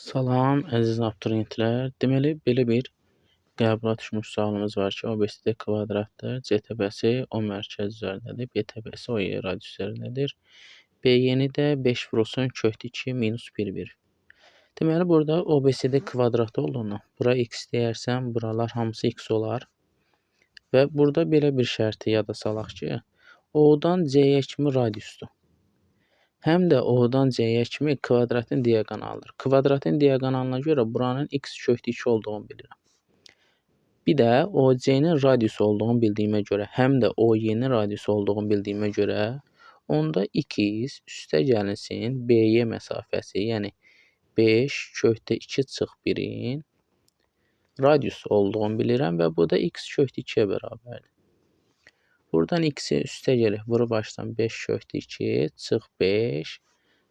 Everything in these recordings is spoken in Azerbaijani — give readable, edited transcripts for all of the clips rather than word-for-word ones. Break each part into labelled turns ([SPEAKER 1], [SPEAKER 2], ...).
[SPEAKER 1] Salam, əziz abituriyentlər. Deməli, belə bir qəbula düşmüş sualımız var ki, OBCD kvadratdır, C təbəsi O mərkəz üzərindədir, B təbəsi OY radius üzərindədir. BY-ni də 5 vurulsun kökdə 2 minus 1 verir. Deməli, burada OBCD kvadratı olduğundan bura x deyərsəm, buralar hamısı x olar. Və burada belə bir şərti yada salaq ki, O-dan C-yə kimi radiusdur. Həm də O-dan C-yə kimi kvadratın diaqonalıdır. Kvadratın diaqonalına görə buranın x kökdə 2 olduğunu bilirəm. Bir də OC-nin radiusu olduğunu bildiyimə görə, həm də OY-nin radiusu olduğunu bildiyimə görə, onda x üstə gəlinsin BY məsafəsi, yəni 5 kökdə 2 çıx 1-in radius olduğunu bilirəm və bu da x kökdə 2-yə bərabərdir. Buradan x-i üstə gəlib vurub açsam 5 kökdə 2 çıx 5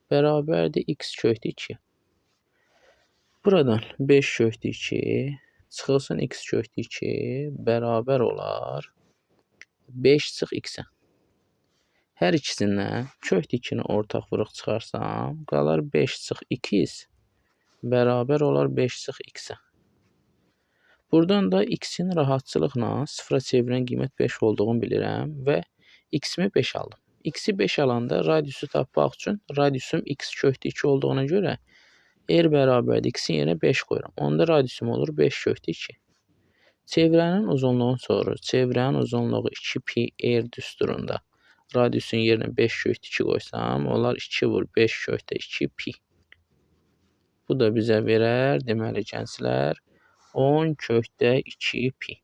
[SPEAKER 1] bərabərdir x kökdə 2. Buradan 5 kökdə 2 çıxılsın x kökdə 2 bərabər olar 5 çıx x-ə. Hər ikisindən kökdə 2-ni ortaq vuruq çıxarsam, qalar 5 çıx 2x bərabər olar 5 çıx x-ə. Buradan da x-in rahatçılıqla sıfıra çevirən qiymət 5 olduğunu bilirəm və x-imi 5 aldım. X-i 5 alanda radiusu tapmaq üçün radiusum x kökdə 2 olduğuna görə r bərabərdir x-in yerinə 5 qoyuram. Onda radiusum olur 5 kökdə 2. Çevrənin uzunluğunu sorur. Çevrənin uzunluğu 2 pi r düsturunda radiusun yerinə 5 kökdə 2 qoysam, olar 2 vur 5 kökdə 2 pi. Bu da bizə verər, deməli gənclər, 10 kökdə 2 pi.